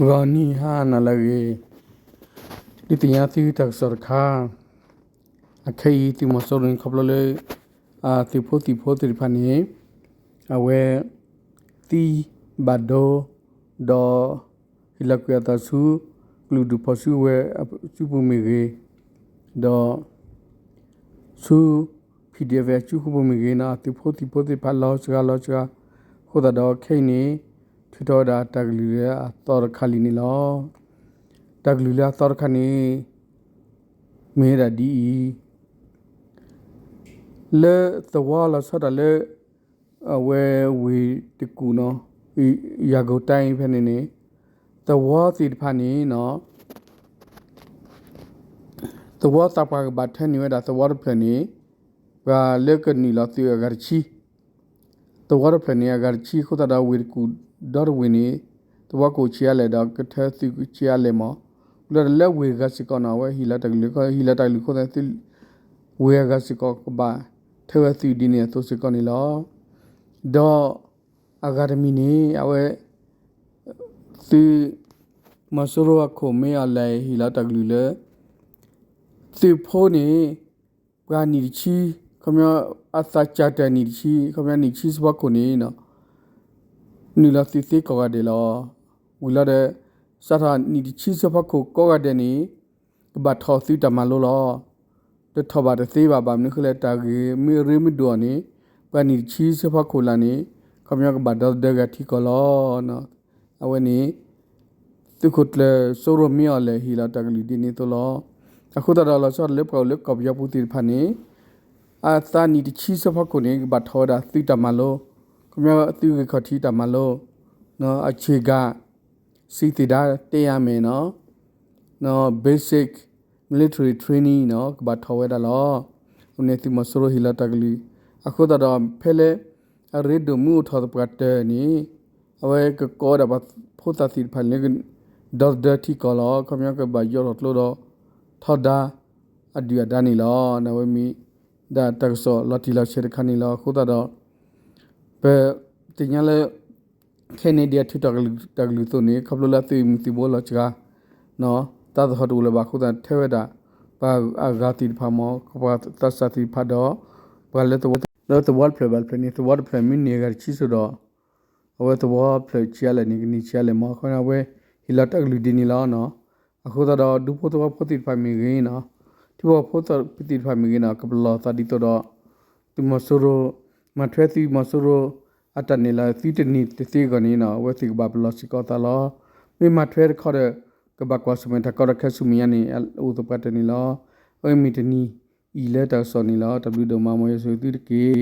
ဂီၤနံၤဟါနၤလၢအဂ့ၤ, ဒုးသ့ၣ်ညါသုတၢ်ကစီၣ်တခါ, အခဲအံၤသုးမီၤစိရိၤန့ၣ် ခီဖျိလၢ အသုးဖိသံၣ်ဖိသ့ၣ်တဖၣ်န့ၣ် အဝဲ သံဘၣ်ဒိ ဒီး ဟ့ၣ်လီၤကွံာ်အသးဆူ ကလုာ်ဒူၣ်ဖီၣ်စုကဝဲၤအစုပူၤမ့ၢ်ဂ့ၤ, ဒီး ဆူ PDF အစုပူၤမ့ၢ်ဂ့ၤန့ၣ် အသုးဖိသံၣ်ဖိသ့ၣ်တဖၣ်လီၤစှၤလီၤစှၤ, အဃိသတးဒီးခဲအံၤန့ၣ် ထုးထီၣ်ဝဲဒၣ်တၢ်ကလုၢ်လၢအသီတခါလံန့ၣ်လီၤ. တၢ်ကလုၢ်လၢအသီတခါန့ၣ် မ့ၢ်ဝဲဒၣ်ဒ်အံၤ, လၢသဝီလီၤဆီဒၣ်တၢ်လၢ အဝဲဝ့ၢ်တကူၣ်န့ၣ် ယၤကိာ်တၢ်အံၤဖဲန့ၣ်န့ၣ် သဝီသ့ၣ်တဖၣ်န့ၣ် သဝီသးပှၢ်ကဘၣ်ထၢနုာ်ဝဲဒၣ်သဝီတဖျၢၣ်န့ၣ် ပှၤလၢကနုာ်လီၤသုးအဂၤတဆံ, သဝီတဖျၢၣ်န့ၣ် အဂၤတဆံအဃိသတးဒီး ဝ့ၢ်တကူၣ်ဒီတဝ့ၢ်န့ၣ် သဝီကအိၣ်ဆံးအါလဲၣ်ဒီးကထၢသုးဆံးအါလဲၣ်မး, လၢတၢ်လၢဝ့ၢ်အဂၤစ့ၢ်ကီးန့ၣ် အဝဲဟ့ၣ်လီၤတၢ်ကလုၢ် ဟ့ၣ်လီၤတၢ်ကလုၢ်အဃိသတး ဝ့ၢ်အဂၤစ့ၢ်ကီးကဘၣ်ထၢဝဲသုးဒ်န့ၣ်အသိးစ့ၢ်ကီးန့ၣ်လီၤ. ဒီးအဂၤတမံၤန့ၣ် အဝဲ သုးမီၤစိရိၤအခိၣ်မ့ၢ်အီၤလဲၣ်ဟ့ၣ်လီၤတၢ်ကလုၢ်လၢ သုးဖိန့ၣ် ပှၤနံၣ်တဆံ, ခီပညီ အသးစၢ်တၢၢ်နံၣ်တဆံ, ခီပညီနံၣ်တဆံဆၢဖီခိၣ်န့ၣ် နုာ်လီၤသုးသ့ကိးဂၤဒဲးလီၤ. ဝံၤလီၤဒီး စးထီၣ်နံၣ်တဆံဆၢဖီခိၣ်ကိးဂၤဒဲးန့ၣ် ကဘၣ်ထီၣ်သုးတၢ်မၤလိလီၤ. တထီၣ်ဘၣ်တသ့ဘၣ် ဘၣ်မနုၤဃိလဲၣ် တၢ်ဂ့ၢ်မ့ၢ်ရ့မ့ၢ်ဒိၣ်အီၤန့ၣ် ပှၤနံၣ်တဆံဆၢဖီခိၣ်လၢ်န့ၣ် ခီပညီကဘၣ်ဒီသဒၢဂၤထံကီၢ်လီၤ. အဝဲန့ၣ် သုးခိၣ်ကျၢၢ်စိရိၤမ့ၢ်အီၤလဲၣ်ဟ့ၣ်လီၤတၢ်ကလုၢ်ဒ်န့ၣ်အသိးလီၤ. အဃိသတးဒီးလီၤဆီဒၣ်တၢ်လၢပှၤအိၣ်လၢကီၢ်ပယီၤပူၤသ့ၣ်တဖၣ်န့ၣ် အသးနံၣ်တဆံဆၢဖီခိၣ်န့ၣ် ကဘၣ်ထီၣ်ဝဲဒၣ်သုးတၢ်မၤလိ, ခီပညီသုးဂ့ၢ်ခီၣ်ထံးတၢ်မၤလိ, အဆ့ကၤ စံးသ့ၣ်ဒါတဲယါမဲာ်နီၤ basic military training နီၤ ကဘၣ်ထီၣ်ဝဲဒၣ်လီၤ. အဝဲန့ၣ်သုးမီၤစိရိၤဟ့ၣ်လီၤတၢ်ကလုၢ် အဃိသတးဒီးဖဲလၢ အရ့ဒိၣ်မုၢ်အိၣ်ထီၣ်သပှၢ်တၢၢ်န့ၣ် အဝဲကကိးဝဲဒၣ်ပှၤဖိသၣ်သ့ၣ်တဖၣ်န့ၣ်လၢ ဒီသဒၢထံကီၢ်လီၤ. ခီပညီကဘၣ်ယိးထီၣ်ကျိဒီး ထီဒါ အဒုၣ်အဒါန့ၣ်လီၤ. အဝဲမ့ၢ်ဒၣ်တၢ်ကစီၣ်လီၤတံၢ်လီၤဆဲးတခါန့ၣ်လီၤ. အဃိသတးဒီး ပသ့ၣ်ညါလၢ ခဲန့ၣ်ဒ်အထုးထီၣ်တၢ်ကလုၢ်အသိးန့ၣ် ခီဖျိလၢအသုးမုၢ်သံၣ်ဘိလီၤစှၤ သးသဟီၣ်တအိၣ်လၢၤဘၣ်အဃိသတး ထဲဝဲဒၣ် ပှၤအဂၤသ့ၣ်တဖၣ်မ့ၢ် ပှၤသးစၢ်သ့ၣ်တဖၣ်ဒီး ပှၤလၢသဝီ လၢသဝီတဖျၢၣ်ဘၣ်တဖျၢၣ်န့ၣ် သဝီတဖျၢၣ်မ့ၢ်န့ၢ်အဂၤတဆံစိၤဒီး အဝဲသဝီဖျၢၣ်ဆံးအါလဲၣ်န့ၣ် ကန့ၢ်ဆံးအါလဲၣ်မ့ၢ် အဃိန့ၣ် အဝဲဟ့ၣ်လီၤတၢ်ကလုၢ်ဒ်န့ၣ်လီၤ. အဃိသတးဒီး ဒူဖိသဝီဖိသ့ၣ်တဖၣ်မ့ၢ်ဂ့ၤနီၤ ထံဖိကီၢ်ဖိသ့ၣ်တဖၣ်မ့ၢ်ဂ့ၤနီၤ ကပလီၢ်သးဒ်သိးဒီး သုးမီၤစိရိၤ မၤထွဲသုးမီၤစိရိၤ အတၢ်နဲၣ်လီၤသုတန့ၢ်တသ့အဂီၢ်န့ၣ်နီၤ အဝဲသ့ၣ်ကဘၣ်ပလီၢ်စ့ၢ်ကီးသးလီၤ. မ့ၢ်မၤထွဲတခီဒီး ကဘၣ်ကွၢ်ဆၢၣ်မဲာ်တၢ်ကီတၢ်ခဲဆူမဲာ်ညါန့ၣ် အိၣ်သပှၢ်တၢၢ်န့ၣ်လီၤ. အဝဲမ့ၢ်တနံၤအံၤလၢတၢ်ကစီၣ်န့ၣ်လီၤ. တၢ်ဘျုးဒိၣ်မး မ်ယွၤဆိၣ်ဂ့ၤသုတက့ၢ်.